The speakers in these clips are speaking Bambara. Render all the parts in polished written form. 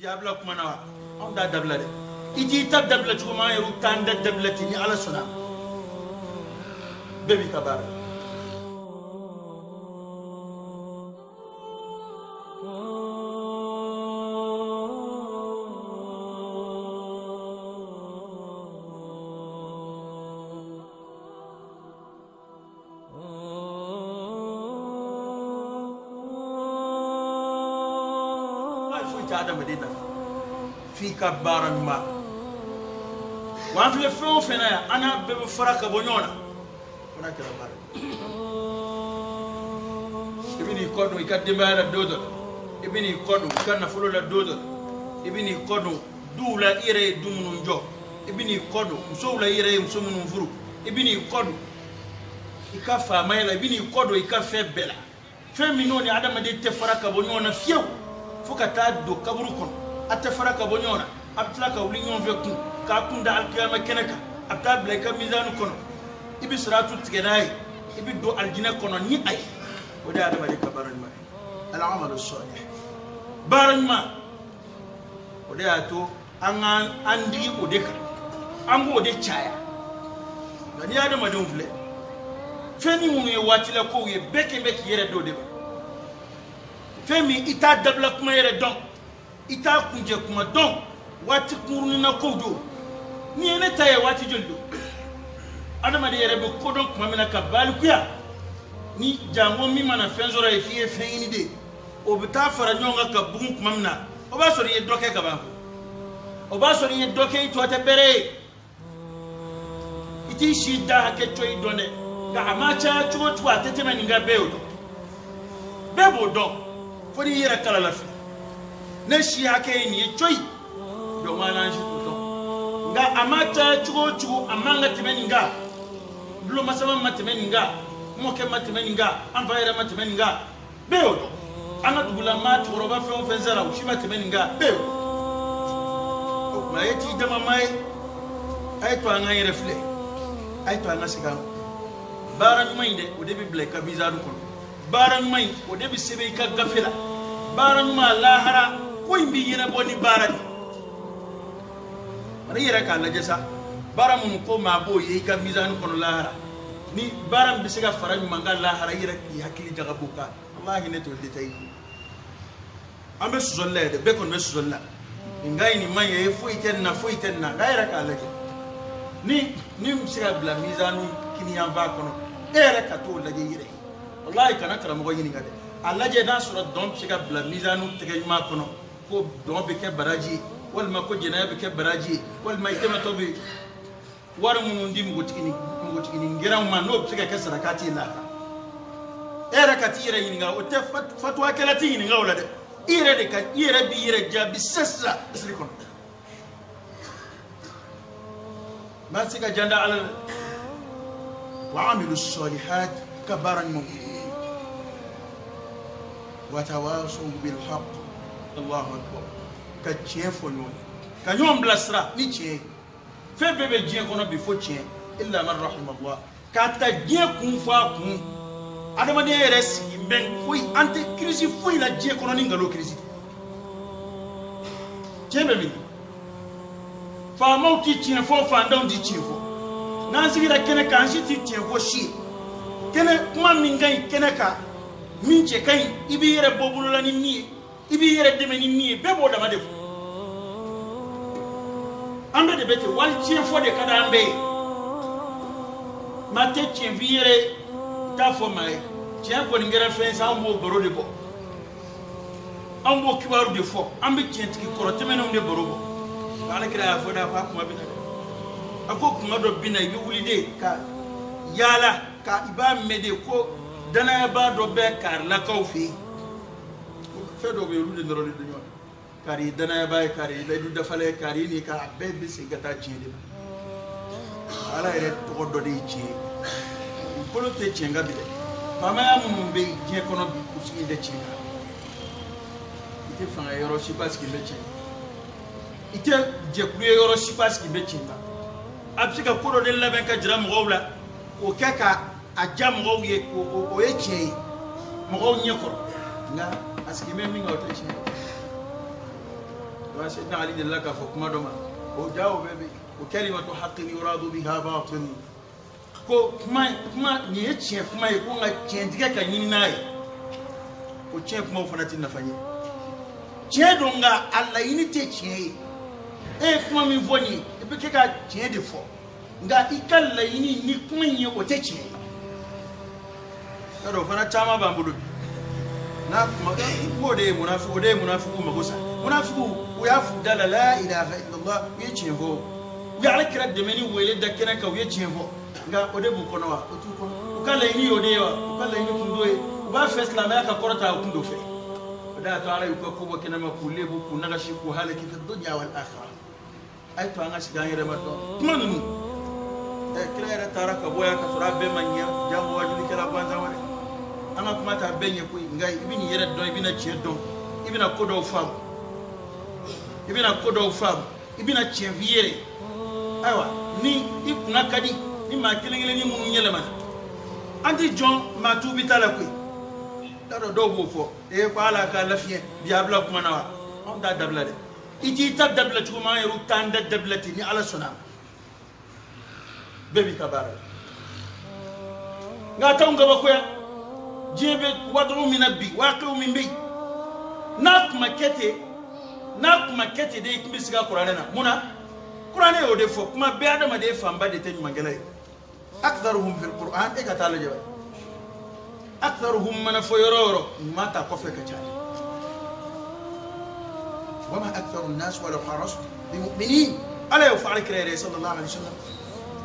Bi a bila kuma na wa? Anw t'a dabila dɛ. I t'i ta dabila cogo min, an yɛrɛw t'an ta dabila ten ni Ala sɔnna. Bɛɛ b'i ka baara la. Foyi tɛ adamaden nafa f'i ka baara ɲuman. Wa an filɛ fɛn o fɛn na yan, an n'a bɛɛ bɛ fara ka bɔ ɲɔgɔn na fo n'a kɛra baara ye. I bɛ n'i kɔ don i ka denbaya la don dɔ la, i bɛ n'i kɔ don i ka nafolo la don dɔ la, i bɛ n'i kɔ don duw la i yɛrɛ ye du minnu jɔ, i bɛ n'i kɔ don musow la i yɛrɛ ye muso minnu furu, i bɛ n'i kɔ don i ka faamaya la, i bɛ n'i kɔ don i ka fɛn bɛɛ la. Fɛn min n'o ni adamaden tɛ fara ka bɔ ɲɔgɔn na fiyewu fo ka taa don kaburu kɔnɔ, a tɛ fara ka bɔ ɲɔgɔn na, a bɛ tila ka wuli ɲɔgɔn fɛ kun k'a kun da alikiyama kɛnɛ kan, a bɛ taa bila i ka mizani kɔnɔ, i bɛ siratu tigɛ n'a ye, i bɛ don alijinɛ kɔnɔ ni a ye. O de ye adamaden ka baara ɲuman ye, alamalu sɔlih, baara ɲuman. O de y'a to an ka an digi o de kan, an k'o de caya. Nka n'i ye adamadenw filɛ, fɛn ni minnu ye waatila kow ye, bɛɛ kɛn bɛ k'i yɛrɛ d'o de ma. Fɛn min i t'a dabila kuma yɛrɛ dɔn, i t'a kuncɛ kuma dɔn, waati kunkurunin na kow don. N'i ye ne ta ye, waati joli don? Adamaden yɛrɛ bɛ ko dɔn tuma min na ka balikuya, ni janko min mana fɛn sɔrɔ yen f'i ye fɛn ɲini de, o bɛ taa fara ɲɔgɔn kan ka bugun tuma min na, o b'a sɔrɔ i ye dɔ kɛ ka ban, o b'a sɔrɔ i ye dɔ kɛ, i tɔ tɛ bɛrɛ ye. I t'i si da hakɛ coyi dɔn dɛ, nka a ma caya cogo o cogo, a tɛ tɛmɛ nin kan. Bɛɛ y'o dɔn, bɛɛ b'o dɔn, fo n'i yɛrɛ kala lafili. Ne si hakɛ ye nin ye coyi, donc an si t'o dɔn, nka a ma caya cogo o cogo, a man ka tɛmɛ nin kan. Bulomasama ma tɛmɛ nin kan, mɔkɛ ma tɛmɛ nin kan, an fa yɛrɛ ma tɛmɛ nin kan, bɛɛ y'o dɔn. An ka dugula maa cɛkɔrɔba fɛn o fɛn sara, u si ma tɛmɛ nin kan, bɛɛ y'o dɔn. O tuma e t'i dama maa ye. A ye to an k'an yɛrɛ filɛ, a ye to an ka segin an kɔ. Baara ɲuman in dɛ, o de bɛ bila i ka mizani kɔnɔ. Baara ɲuman in, o de bɛ sɛbɛn i ka gafe la. Baara ɲuman, lahara ko in bɛ ɲɛnabɔ ni baara de ye. Bari i yɛrɛ k'a lajɛ sa, baara minnu ko maa b'o ye i ka mizani kɔnɔ lahara, ni baara min bɛ se ka fara ɲuman kan lahara, i yɛrɛ k'i hakili jagabɔ o kan. Walahi ne t'o détail ye. An bɛ sɔsɔli la yɛrɛ, bɛɛ kɔni bɛ sɔsɔli la, nin ka ɲi, nin man ɲi, foyi tɛ nin na, foyi tɛ nin na. Nka e yɛrɛ k'a lajɛ, ni min bɛ se ka bila mizani kiniyanfan kɔnɔ, e yɛrɛ ka t'o lajɛ i yɛrɛ ye. Walahi kana karamɔgɔ ɲininka dɛ, a lajɛ n'a sɔrɔ dɔn bɛ se ka bila mizani tɛgɛ ɲuman kɔnɔ, ko dɔn bɛ kɛ baraji ye, walima ko jɛnɛya bɛ kɛ baraji ye, walima i tɛmɛtɔ bɛ wari minnu di npogotiginin gɛrɛnw ma, n'o bɛ se ka kɛ sarakati ye lahara. E yɛrɛ ka t'i yɛrɛ ɲininka, o tɛ fatuwakɛla t'i ɲininka o la dɛ, i yɛrɛ de ka i yɛrɛ b'i yɛrɛ jaabi sisan sisan misiri kɔnɔ. Maa tɛ se ka jan da Ala la. Wa amilu sɔlihat, ka baara ɲuman kɛ. Wa tawasaw bil haqq, Allahu akbar, ka tiɲɛ fɔ ɲɔgɔn ye, ka ɲɔgɔn bilasira ni tiɲɛ ye. Fɛn bɛɛ bɛ diɲɛ kɔnɔ bi fo tiɲɛ, illa man rahimallah. K'a ta diɲɛ kun fɔ a kun, adamadenya yɛrɛ sigi bɛ foyi, an tɛ kirisi foyi la diɲɛ kɔnɔ ni nkalon kirisi tɛ. Tiɲɛ bɛ min? Faamaw ti tiɲɛ fɔ, faantanw ti tiɲɛ fɔ. N'an sigira kɛnɛ kan, an si ti tiɲɛ fɔ si ye. Kɛnɛ kuma min ka ɲi kɛnɛ kan, min cɛ ka ɲi, i b'i yɛrɛ bɔ bolo la ni min ye, i b'i yɛrɛ dɛmɛ ni min ye, bɛɛ b'o dama de fɔ. An bɛɛ de bɛ ten, wali tiɲɛ fɔ de ka di an bɛɛ ye. Maa tɛ tiɲɛ f'i yɛrɛ ye, i t'a fɔ maa ye. Tiɲɛ kɔni kɛra fɛn sa, an b'o baro de bɔ, an b'o kibaru de fɔ, an bɛ tiɲɛtigi kɔrɔ tɛmɛnenw de baro bɔ. Ala kira y'a fɔ dɛ, a ko a kuma bɛ na dɛ, a ko kuma dɔ bɛ na, i bɛ wuli de ka yaala ka i b'a mɛn de ko danayabaa dɔ bɛ karilakaw fɛ yen. Fɛn dɔw bɛ yen, olu de nɔrɔlen don ɲɔgɔn na. Kari ye danayabaa ye, kari ye layidu dafalen ye, kari ye nin, k'a bɛɛ bɛ segin ka taa tiɲɛ de ma. Ala yɛrɛ tɔgɔ dɔ de ye tiɲɛ ye. Dugukolo tɛ tiɲɛ kan bi dɛ. Faamaya minnu bɛ yen diɲɛ kɔnɔ bi, u sigilen tɛ tiɲɛ kan. I tɛ fanga yɔrɔ si ba sigilen bɛ tiɲɛ kan, i tɛ jɛkulu ye yɔrɔ si ba sigilen bɛ tiɲɛ kan. A bɛ se ka ko dɔ de labɛn ka jira mɔgɔw la, k'o kɛ ka a diya mɔgɔw ye, o ye tiɲɛ ye mɔgɔw ɲɛ kɔrɔ, nka a sigilen bɛ min kan, o tɛ tiɲɛ ye. Wa Seydina Ali delila k'a fɔ kuma dɔ ma, o ja o bɛɛ bɛ yen, o kalimatu haqqin yuradu biha batil, ko kuma kuma nin ye tiɲɛ kuma ye, ko nka tiɲɛtigɛ ka ɲini n'a ye, ko tiɲɛ kumaw fana tɛ nafa ɲɛ. Tiɲɛ don, nka a laɲini tɛ tiɲɛ ye. E ye kuma min fɔ nin ye, i bɛ kɛ ka tiɲɛ de fɔ, nka i ka laɲini ni kuma in ye, o tɛ tiɲɛ ye. Yɔrɔ o fana caman b'an bolo bi. N'a kuma k'o de ye munafi, o de ye munafigiw mago sa. Munafigiw, u y'a f'u da la, la ilaha illallah, u ye tiɲɛ fɔ, u ye Ala kira dɛmɛ ni wele da kɛnɛ kan, u ye tiɲɛ fɔ, nka o de b'u kɔnɔ wa? O t'u kɔnɔ. U ka laɲini y'o de ye wa? U ka laɲini kun t'o ye. U b'a fɛ silamɛya ka kɔrɔta, o kun t'o fɛ. O de y'a to Ala y'u ka ko bɔ kɛnɛma, k'u lebu, k'u nagasi, k'u halaki fi dunya wal akhirah. A ye to an ka sigi an yɛrɛ ma dɔn kuma ninnu. Ɛ, kira yɛrɛ taara ka bɔ yan ka sɔrɔ a bɛɛ ma ɲɛ, jango wajulikɛla gansan wɛrɛ. An ka kuma t'a bɛɛ ɲɛ koyi, nka i bɛ n'i yɛrɛ dɔn, i bɛna tiɲɛ dɔn, i bɛna ko dɔw faamu, i bɛna ko dɔw faamu, i bɛna tiɲɛ f'i yɛrɛ. Ayiwa, ni i kunna ka di ni maa kelen kelennin minnu yɛlɛmana, an tɛ jɔn maa tuubi ta la koyi. T'a dɔn dɔw b'o fɔ ee, ko Ala k'a lafiɲɛ bi, a bila kuma na wa? Anw t'a dabila dɛ. I t'i ta dabila cogo min, an yɛrɛw t'an da dabila ten. Ni Ala sɔnna, bɛɛ b'i ka baara la, nka a t'anw kabakoya. Diɲɛ bɛ wadɔrɔ min na bi, waaqiw min bɛ yen, n'a tun ma kɛ ten, n'a tun ma kɛ ten de, i tun bɛ siga kuranɛ na. Mun na? Kuranɛ y'o de fɔ kuma bɛɛ, adamaden fanba de tɛ ɲumankɛla ye. Aktharuhum fil Qur'an, e ka taa lajɛ ba, aktharuhum mana fɔ yɔrɔ o yɔrɔ, ɲuman ta kɔfɛ ka ca. Wama aktharu nnas walau harasta bimuminin, Ala y'o fɔ Ala kira yɛrɛ sallallahu alaihi wasallam.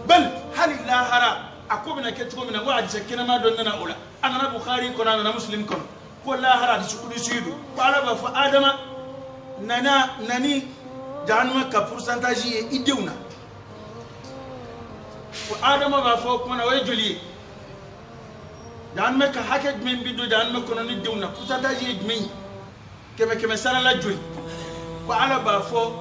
Bal hali lahara a ko bɛna kɛ cogo min na, ko hadisa kɛnɛma dɔ nana o la, a nana Bukhari kɔnɔ, a nana Muslim kɔnɔ, ko lahara, hadisi kudusi don, ko Ala b'a fɔ Adama nana nani jahanama ka pourcentage ye i denw na. Ko Adama b'a fɔ o kuma na, o ye joli ye? Jahanama ka hakɛ jumɛn bi don jahanama kɔnɔ ni denw na? Pourcentage ye jumɛn ye? Kɛmɛ kɛmɛ sara la joli? Ko Ala b'a fɔ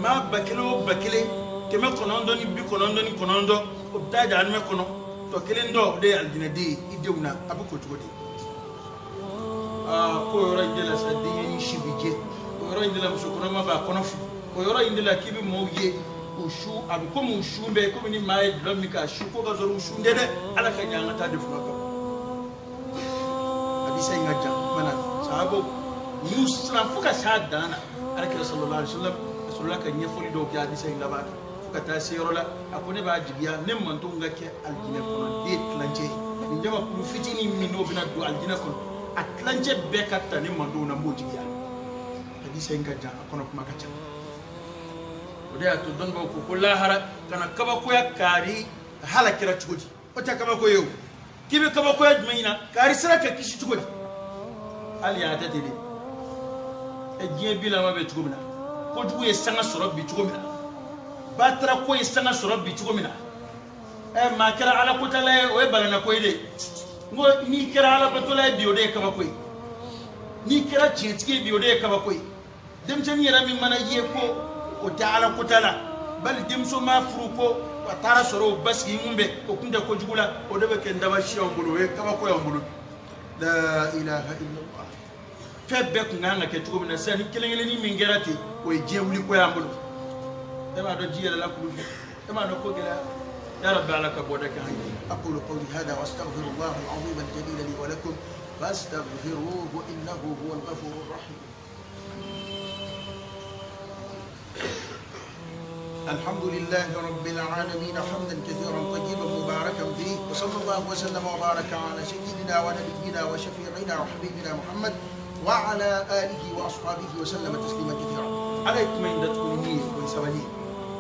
maa 1000 o 1000, 999, o bɛ taa jahanama kɔnɔ, tɔ kelen dɔ, o de ye alijinɛden ye i denw na. A bɛ ko cogo di? Aa, ko yɔrɔ in de la sa, denyɛrɛnin si bɛ jɛ o yɔrɔ in de la, muso kɔnɔma b'a kɔnɔ fili o yɔrɔ in de la, k'i bɛ maaw ye u su, a bɛ komi u su bɛ komi ni maa ye dɔlɔ min k'a su, ko ka sɔrɔ u su tɛ dɛ. Ala ka ɲɛ, an ka taa de fanga kan. Hadisa in ka jan mana, sahabaw y'u siran fo ka s'a dan na. Alakira sallallahu alaihi wasallam a sɔrɔla ka ɲɛfɔli dɔw kɛ hadisa in laban kan, fo ka taa se yɔrɔ la, a ko ne b'a jigiya ne mantonw ka kɛ alijinɛ kɔnɔ den tilancɛ ye. Nin jamakulu fitinin min n'o bɛna don alijinɛ kɔnɔ, a tilancɛ bɛɛ ka ta ne mantonw na, n b'o jigiya. Hadisa in ka jan, a kɔnɔ kuma ka ca. O de y'a to dɔnnibaw ko ko lahara kana kabakoya kaari halakira cogo di? O tɛ kabako ye o. K'i bɛ kabakoya jumɛn ɲina? Kaari sera ka kisi cogo di? Hali a tɛ ten de. Ɛ, diɲɛ bilama bɛ cogo min na, kojugu ye sanga sɔrɔ bi cogo min na, batara ko ye sanga sɔrɔ bi cogo min na, ɛ, maa kɛra Ala kotala ye, o ye balana ko ye de. N ko n'i kɛra Ala batola ye bi, o de ye kabako ye. N'i kɛra tiɲɛtigi ye bi, o de ye kabako ye. Denmisɛnnin yɛrɛ min mana ye ko o tɛ Ala kota la, bali denmuso ma furu ko a taara sɔrɔ o basigi kun bɛ, o kun tɛ kojugu la, o de bɛ kɛ ndabasi y'anw bolo, o ye kabako y'anw bolo. La ilaha illallah. Fɛn bɛɛ kun kan ka kɛ cogo min na sisan, ni kelen kelennin min kɛra ten, o ye diɲɛ wuli ko y'an bolo. E m'a dɔn ji yɛlɛla kulu fɛ, e m'a dɔn ko gɛlɛya. Ya Rabbi, Ala ka bɔda kɛ an ye. أقول قولي هذا وأستغفر الله العظيم الجليل لي ولكم فاستغفروه إنه هو الغفور الرحيم. الحمد لله رب العالمين حمدا كثيرا طيبا مباركا فيه، وصلى الله وسلم وبارك على سيدنا ونبينا وشفيعنا وحبيبنا محمد وعلى آله وأصحابه وسلم تسليما كثيرا. Ala ye kuma in datugu ni min ye, o ye sabali ye.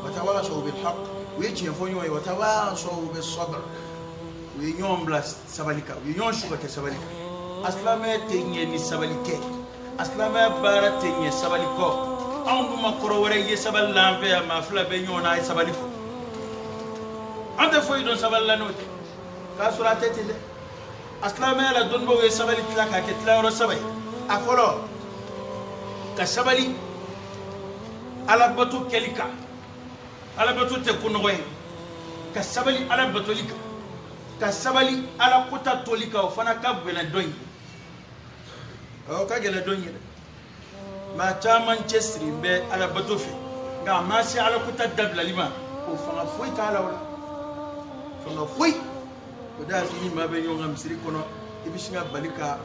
وتواصوا بالحق U ye tiɲɛ fɔ ɲɔgɔn ye. وتواصوا بالصبر. U ye ɲɔgɔn bila sabali kan, u ye ɲɔgɔn su ka kɛ sabali kan. A silamɛya tɛ ɲɛ ni sabali tɛ, a silamɛya baara tɛ ɲɛ sabali kɔ. Anw dun ma kɔrɔ wɛrɛ ye sabali la an fɛ yan. Maa fila bɛ ɲɔgɔn na, a ye sabali fɔ. An tɛ foyi dɔn sabali la n'o tɛ, k'a sɔrɔ a tɛ ten dɛ. A silamɛya la, dɔnnibaw ye sabali tila k'a kɛ tilayɔrɔ saba ye. A fɔlɔ, ka sabali Alabato kɛli kan. Alabato tɛ ko nɔgɔ ye. Ka sabali Ala batoli kan, ka sabali Ala kota toli kan, o fana ka gɛlɛn dɔ in ye, o ka gɛlɛn dɔ in ye dɛ. Maa caman cɛsirilen bɛ alabato fɛ, nka a ma se alakota dabilali ma. O fanga foyi t'a la, o la fanga foyi. O de y'a to ni maa bɛ ɲɔgɔn kan misiri kɔnɔ, i bɛ sin ka bali ka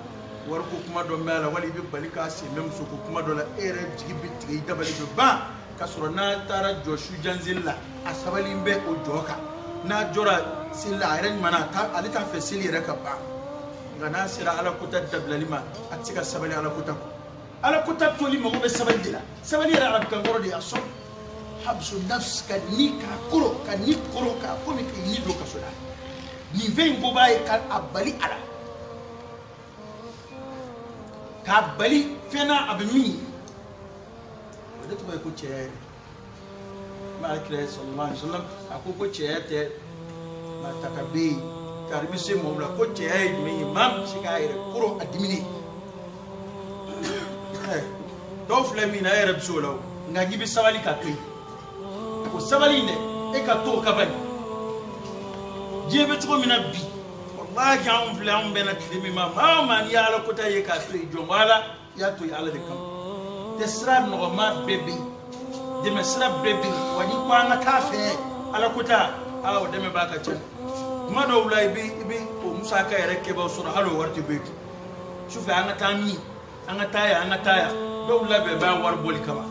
wariko kuma dɔ mɛn a la, wali i bɛ bali k'a sen bɛ musoko kuma dɔ la, e yɛrɛ jigi bɛ tigɛ, i dabali bɛ ban. K'a sɔrɔ n'a taara jɔ sujanseli la, a sabali bɛ o jɔ kan. N'a jɔra seli la, a yɛrɛ ɲuman na, ale t'a fɛ seli yɛrɛ ka ban. Nka n'a sera alakota dabilali ma, a tɛ se ka sabali alakota kɔ. Alakota toli mago bɛ sabali de la. Sabali yɛrɛ arabukan kɔrɔ de y'a sɔrɔ habsu nafs, ka ni k'a koro, ka ni koro k'a komi k'i ni don kaso la. Nin fɛn in ko b'a ye ka a bali a la, k'a bali fɛn na a bɛ min ye, o de tɔgɔ ye ko cɛya yɛrɛ. N b'a kira sallallahu alaihi wasallam, a ko ko cɛya tɛ maa ta ka bɛ yen kari bɛ se mɔgɔw la. Ko cɛya ye jumɛn ye? Maa min bɛ se k'a yɛrɛ koro a diminen. Dɔw filɛ min na, e yɛrɛ bɛ se o la o, nka k'i bɛ sabali ka to yen. O sabali in dɛ, e ka to o ka bali. Diɲɛ bɛ cogo min na bi, walahi, anw filɛ, anw bɛnna tile min ma, maa o maa n'i ye ala kota ye k'a to yen, jɔn ko ala, i y'a to yen ala de kama. Tɛ sira nɔgɔma bɛɛ bɛ yen, dɛmɛ sira bɛɛ bɛ yen. Wa n'i ko an ka taa fɛ ala kota, aa, o dɛmɛ b'a ka ca. Kuma dɔw la, i bɛ o musaka yɛrɛ kɛbaaw sɔrɔ, hali o wari tɛ bɔ i kun. Sufɛ, an ka taa min, an ka taa yan, an ka taa yan, dɔw labɛn b'a wari bɔli kama.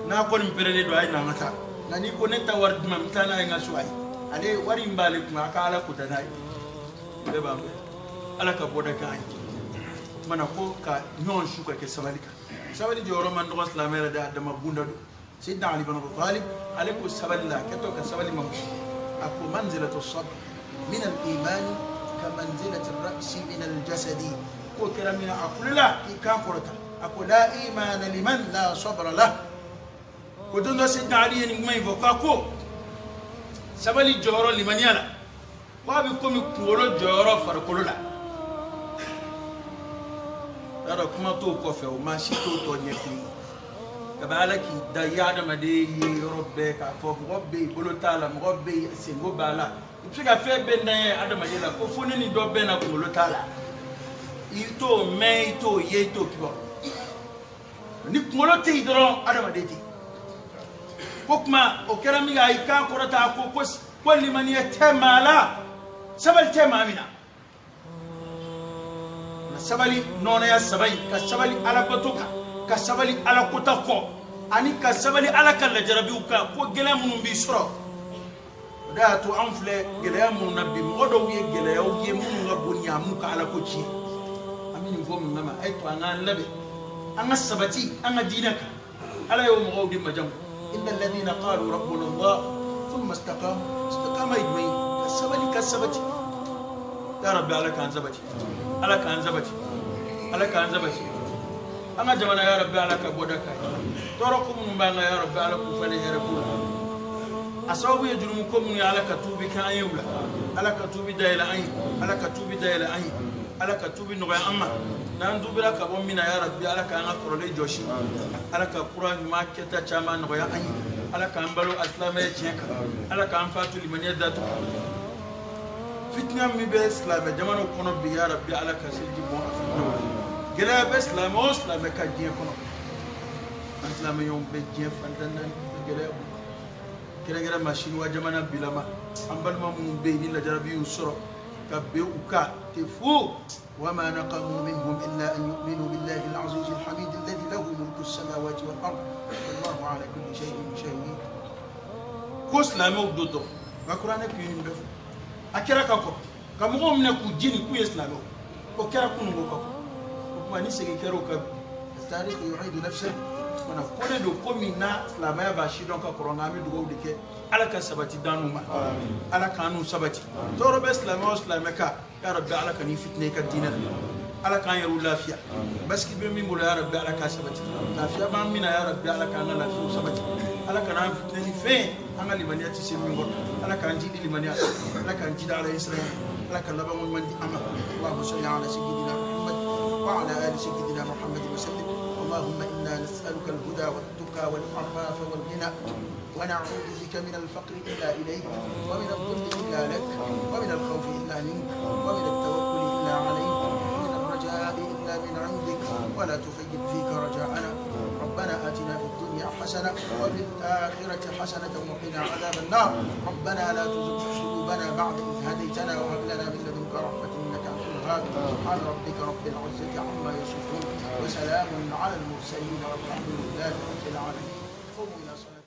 N'a kɔni pɛrɛlen don, a ye na an ka taa. Nka n'i ko ne ta wari di ma, n bɛ taa n'a ye n ka so, ayi, ale wari in b'ale kun, a ka ala kota n'a ye. Bɛɛ b'an fɛ, ala ka bɔda k'an ye. O kumana ko ka ɲɔgɔn su ka kɛ sabali kan. Sabali jɔyɔrɔ man dɔgɔ silamɛ yɛrɛ de, a dama bunda don. Sidina Ali bin Abi Talib, ale ko sabali la, a kɛtɔ ka sabali ma, a ko manzilatu sabr min al-iman ka manzilati ar-ra'si min al-jasadi. K'o kɛra min na, a kulela k'i kan kɔrɔta, a ko la imana liman la sabra lah. Ko don dɔ, Sidina Ali ye nin kuma in fɔ, k'a ko sabali jɔyɔrɔ limaniya la, k'a bɛ komi kunkolo jɔyɔrɔ farikolo la. Y'a kuma t'o kɔfɛ, o maa si t'o tɔ ɲɛf'i ye. Kabi ala k'i da, i ye adamaden ye yɔrɔ bɛɛ k'a fɔ mɔgɔ bɛ yen bolo t'a la, mɔgɔ bɛ yen senko b'a la, i bɛ se ka fɛn bɛɛ dan ye adamaden la, ko fo ne ni dɔ bɛɛ na kunkolo t'a la, i t'o mɛn, i t'o ye, i t'o kibaru. Ni kunkolo tɛ yen dɔrɔn, adamaden tɛ yen. Ko kuma o kɛra min kɛ, a y'i kan kɔrɔta, a ko ko limaniya tɛ maa la, sabali tɛ maa min na. Ka sabali nɔnɔya saba in, ka sabali alabato kan, ka sabali alakota kɔ, ani ka sabali ala ka lajarabiw kan, ko gɛlɛya minnu b'i sɔrɔ. O de y'a to anw filɛ gɛlɛya minnu na bi, mɔgɔ dɔw ye gɛlɛyaw ye minnu ka bon ni a m'u ka alako tiɲɛ. An bɛ nin fɔ mun kama? A ye to an k'an labɛn, an ka sabati an ka diinɛ kan. Ala y'o mɔgɔw di majamu: inna alladhina qalu rabbuna Allah thumma istaqamu. Istiqama ye jumɛn ye? Ka sabali, ka sabati. Ya rabbi, ala k'an sabati, ala k'an sabati, ala k'an sabati. An ka jamana, ya rabbi, ala ka bɔda k'a ye. Tɔɔrɔ ko minnu b'an kan, ya rabbi, ala k'u falen hɛrɛ ko la. A sababu ye jurumu ko minnu ye, ala ka tuubi k'an ye u la. Ala ka tuubi dayɛlɛ an ye, ala ka tuubi dayɛlɛ an ye, ala ka tuubi nɔgɔya an ma. N'an tuubira ka bɔ min na, ya rabbi, ala k'an ka kɔrɔlen jɔsi, ala ka kura ɲuman kɛta caman nɔgɔya an ye. Ala k'an balo asilamɛya tiɲɛ kan, ala k'an fatu limaniya datugu. Fitina min bɛ silamɛ jamanaw kɔnɔ bi, ya rabbi, ala ka seliji bɔn a fitinaw la. Gɛlɛya bɛ silamɛ o silamɛ ka diɲɛ kɔnɔ, an silamɛɲɔgɔn bɛ diɲɛ fan tan naani, gɛlɛya b'u kan, kɛrɛnkɛrɛn ma Siniwa jamana bilama. An balima minnu bɛ yen ni lajarabi y'u sɔrɔ ka ben u kan tɛ fu. وما نقموا منهم إلا أن يؤمنوا بالله العزيز الحميد الذي له ملك السماوات والأرض والله على كل شيء شهيد. Ko silamɛw do dɔn, nka kuranɛ kun ye nin bɛɛ fɔ. A kɛra ka kɔrɔ ka mɔgɔw minɛ k'u jeni k'u ye silamɛw, o kɛra kununko ka kɔrɔ. O tuma ni segin kɛra o kan bi. التاريخ يعيد نفسه. Mana ko de don ko min na silamɛya b'a si dɔn ka kɔrɔ, nka an bɛ dugawu de kɛ, ala ka sabati d'an ma, ala k'an n'u sabati. Tɔɔrɔ bɛ silamɛ o silamɛ kan, ya rabbi, ala ka n'i fitinɛ i ka diinɛ la, ala k'an yɛrɛw lafiya. Basigi bɛ min bolo, ya rabbi, ala k'a sabati. Lafiya b'an min na, ya rabbi, ala k'an ka lafiyaw sabati. Ala kana an fitinɛ ni fɛn ye an ka limaniya tɛ se min kɔrɔ. Ala k'an jidi limaniya, ala k'an jidi ala ye siran, ala ka labanko ɲuman di an ma. اللهم صل على سيدنا محمد وعلى آل سيدنا محمد وسلم. اللهم إنا نسألك الهدى والتقى والعفاف والغنى، ونعوذ بك من الفقر إلا إليك، ومن الذل إلا لك، ومن الخوف إلا منك، ومن التوكل إلا عليك، ومن الرجاء إلا من عندك، ولا تخيب فيك رجاءنا. ربنا آتنا في الدنيا حسنة وفي الآخرة حسنة وقنا عذاب النار. ربنا لا تزغ قلوبنا بعد إذ هديتنا وهب لنا من لدنك رحمة إنك أنت الوهاب. سبحان ربك رب العزة عما يصفون وسلام على المرسلين والحمد لله رب العالمين. قوموا إلى صلاتكم.